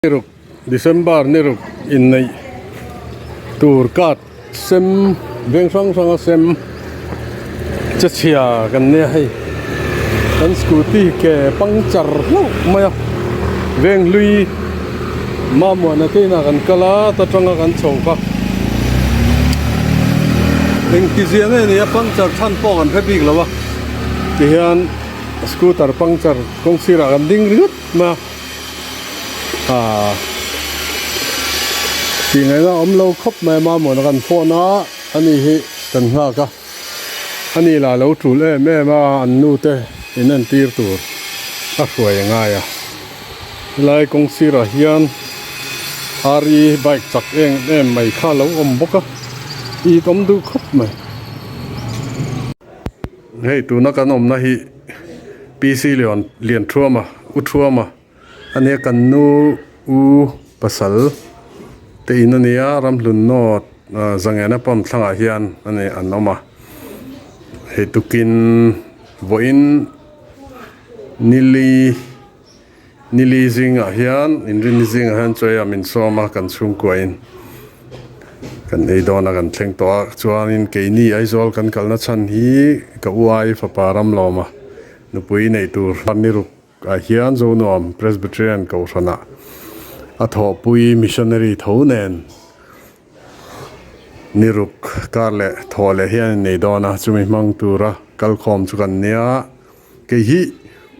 Niruk December niruk inneih tur card sem veng hrang hranga sem che chhia kan nia hei kan scooty ke puncture hlauh mai a veng hlui Mamuana te inah kan kal a ta tanga kan chho kha engtizia nge ni a puncture chhan pawh kan hre bik lo a tihian scooter puncture kawng sirah kan ding ringawt mai a. Aaa tih ngaihna awm lo khawp mai a mamawhna kan phone a ani hi kan nghak a ani lah lo tul em em a an nu te in entir tur a hruai a ngai a helai kawng sirah hian re bike chak em em mai kha a lo awm bawk a it awm duh khawp mai. Hei tuna kan awmna hi PC Lian Lianthuama U Thuama a nia kan nu U pasal te in a nia Ramhlun North Zangena pump thlangah hian a ni an awm a hei tukin vawiin nili nili zingah hian inrinni zingah hian chaw ei ah min sawm a kan chhungkua in kan ei dawn a kan thleng tawh a chuanin keini Aizawl kan kalna chhan hi ka u ai fapa Ramlawma nupui neih tur niruk ah hian Zonuam Presbyterian Kohhran ah a thawhpui missionary tho nen niruk kar leh thawh leh hian an nei dawn a chumi hmang tura kalkhawm chu kan nia. Kei hi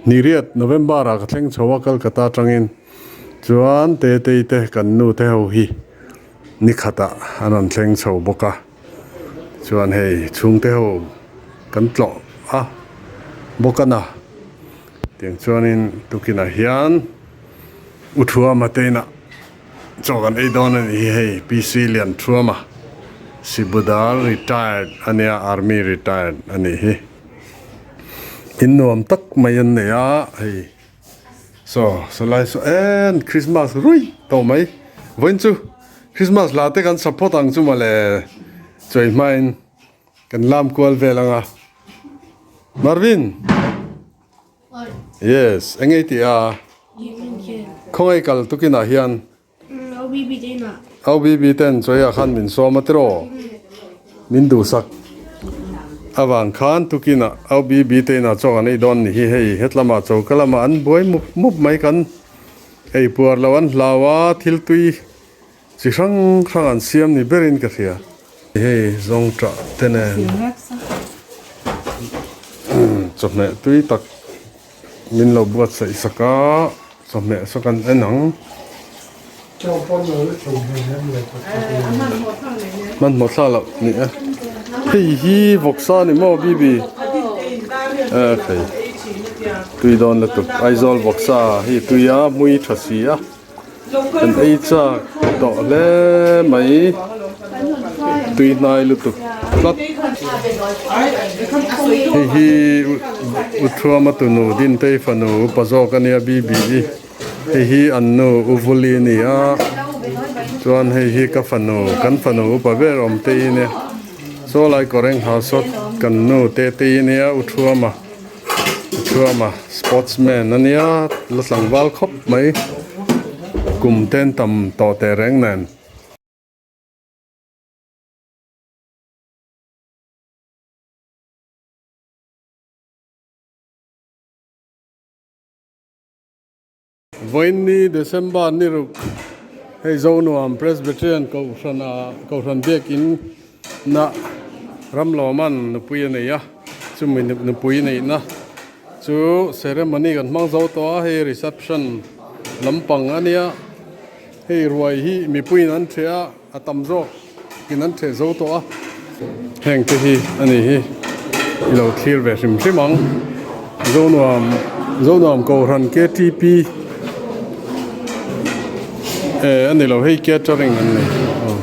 Niriat November ah ka thleng chho a Calcutta atangin chuan Tetei te kan nu te ho hi nikhat ah an rawn thleng chho bawk a chuan hei chhungte ho kan tlawh a bawk a na tiang chuanin tukinah hian U Thuama te inah chaw kan ei dawn a ni hi hei PC Lianthuama Sibudar retired a nia army retired a nih hi. In nuam tak mai an nei a hei saw sawlai saw en christmas rui tawh mai vawiin chu christmas lah te kan support ang chu mawle chawi hmain kan lam kual vel ang a Marvin yes eng nge i tih a khawngaih kal tukinah hian. OBB ten chawiah khan min sawm a tiraw? Min duhsak avang khan tukinah OBB te inah chaw kan ei dawn ni hi hei hetlamah choka lamah an buai mup mup mai kan ei puar lo an hlau a thil tui chi hrang hrang an siam ni berin ka hria. Hei zawngṭah te nen chawhmeh tui tak Min lo buatsaih sak a, chawhmeh saw kan en ang. Hmanhmawh thla loh ni e. Hei hi vawksa ni maw bibi? E thei. Tui dawn lutuk Aizawl vawksa hi tui a hmui tha si a. Kan ei chak tawh hle mai tui hnai lutuk tlat hei hi Uthuama tunu Dintei fanu upa zawk a nia Bibi-i hei hi an nu Uvuli a ni a chuan hei hi ka fanu kan fanu upa ber Awmtei a nia saw lai kawr eng ha sawt kan nu Tetei a nia Uthuama. Thuama sportsman a nia la tlangval khawp mai kum ten tam tawh teh reng nen. Vawiinni December ni ruk hei Zonuam Presbyterian Kohhran ah Kohhran biakin na Ramlawman nupui a nei a, chumi nupui neihna chu ceremony kan hmang zo tawh a, hei reception lampang a nia, hei ruai hi mipuiin an ṭheh a, a tam zawk in an ṭheh zo tawh a, heng te hi a ni hi i lo thlir ve hrim hrim ang Zonuam Zonuam Kohhran ktp eh a ni lo hei catering an nei aw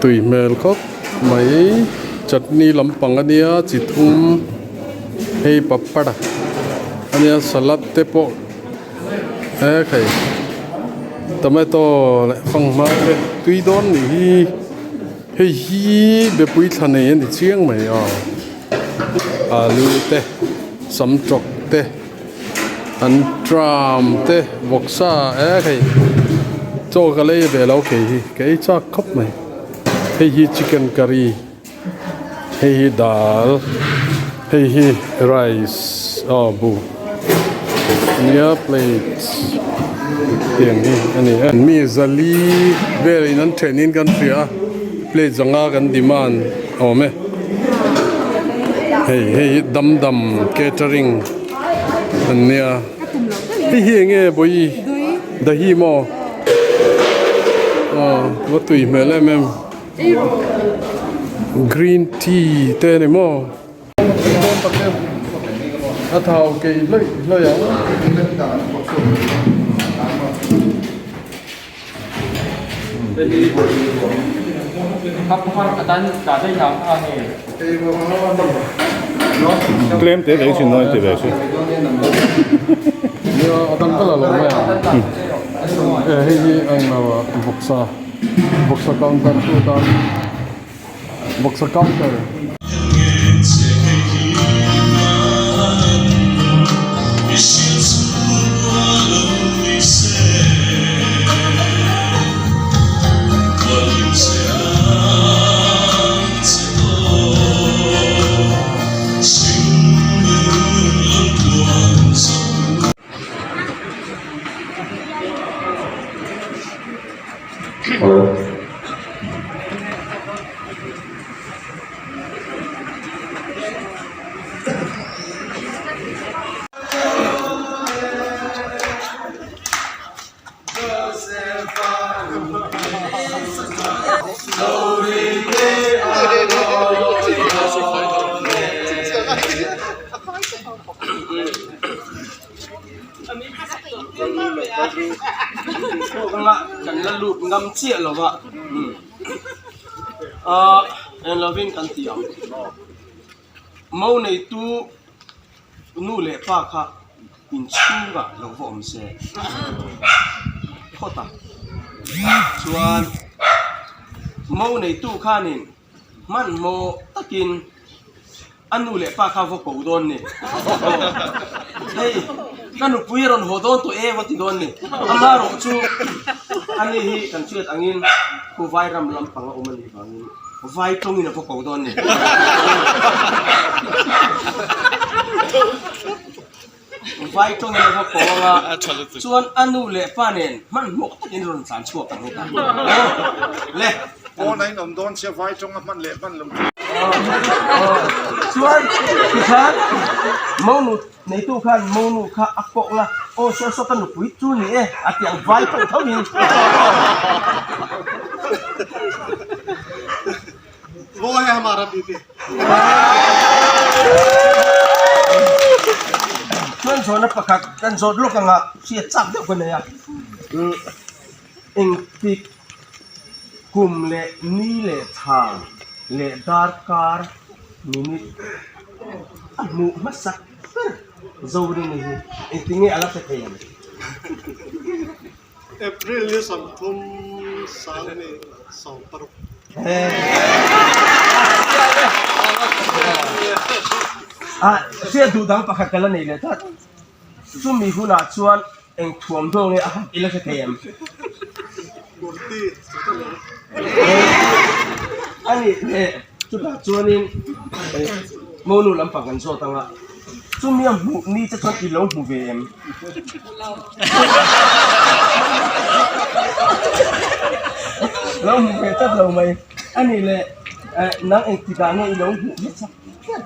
tui hmel khawp mai chutney lampang a nia chi thum hei papad a nia salad te pawh. He khai tomato leh fanghma te tui dawn nih hi hei hi bepui thla nei a ni chiang mai a alu te sam tawk te. An tram te vawksa e hei chaw ka lei ve lo kei hi ka ei chak khawp mai hei hi chicken curry hei hi dal hei hi rice aw buh nia plate tiang hi a ni a mi zali velin an thenin kan hria a plate zanga kan demand awm e hei hei hi dam dam catering. An nia hei hi enge bawi dahi maw aw va tui hmel em em green tea te ani maw a thau kei hlawih hlawih ang. Tlem te ve chin nawi ti ve si. Nia a dang ka la lo mai ang. E hei hi ang lo a vawksa vawksa counter chu tan vawksa counter. Kan la lut ngam chiah lo va ahh eng lovin kan ti ang mo neitu nu leh pa kha inchhungah lo va awm se phawt a chuan mo neitu khanin hmanhmawh takin A nu leh pa kha va ko dawn ni. Hei, ka nupui a rawn haw dawn tawh e va ti dawn ni. Amaherawh chu ani hi kan hriat angin khu vai ram lampang a awm a nih vangin vai tawngin a va ko dawn ni. Vai tawngin a va ko ang a, chuan a nu leh pa nen hmanhmawh takin rawn tlan chhuak ang heta. Le. Pawn a inawm dawn sia vai tawng a hman leh hman lo chu. Chuan tikhan monu neitu khan monu kha a kawk la, aw saw saw ka nupui chu ni e a ti ang vai tawng tho in. Wo hai hamara bibi. Chuan zawhna pakhat kan zawt lawk anga hriat chak deuh ka nei a, engtik kum leh ni leh thla leh darkar minute a hmuh hmasak ber Zorini hi engtinge a la hre thei ang? April ni 30 sang ni 16. Hriat duh dang pakhat ka la nei leh tlat. Chumi hunah chuan eng thuamhnaw nge a hak i la hre thei em? Kurti chu ka lo. A nih leh chutah chuanin monu lampang kan zawt ang a. Chumi a hmuh ni che chuan i lo hmu ve em? Lo hmu ve tlat lo mai. A nih leh nang engtikah nge i lo hmuh hmasak tlat?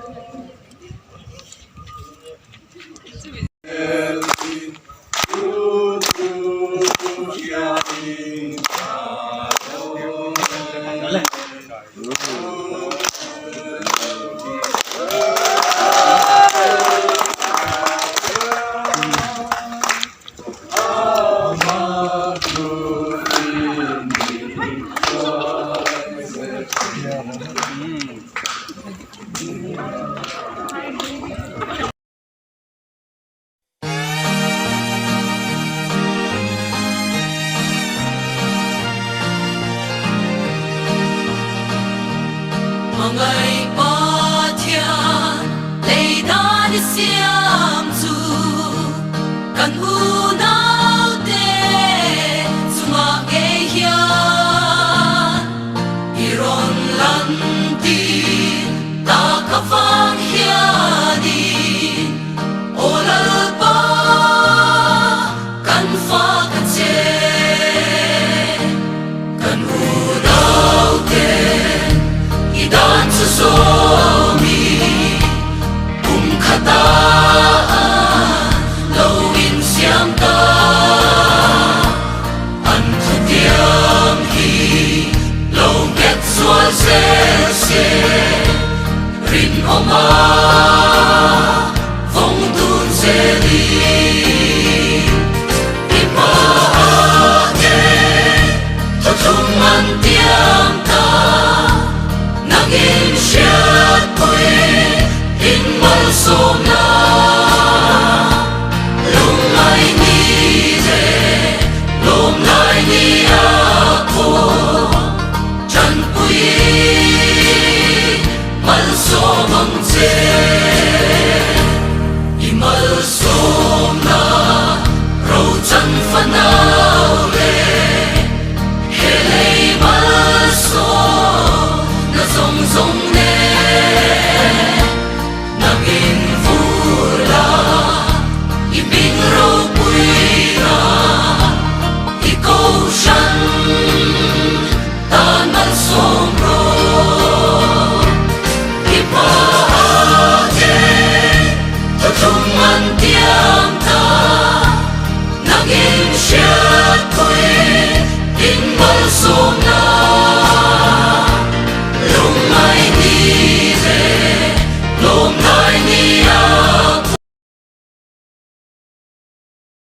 malsawmi kum khata lo insiam ta an thutiam hi lo nghet zual zel se rinawma vawng dun zelin i hmaah te thuthlung an tiam ta nangin hriatpui in malsawmna lungngai ni leh lawmlai ni a pawh tanpuiin malsawm ang che.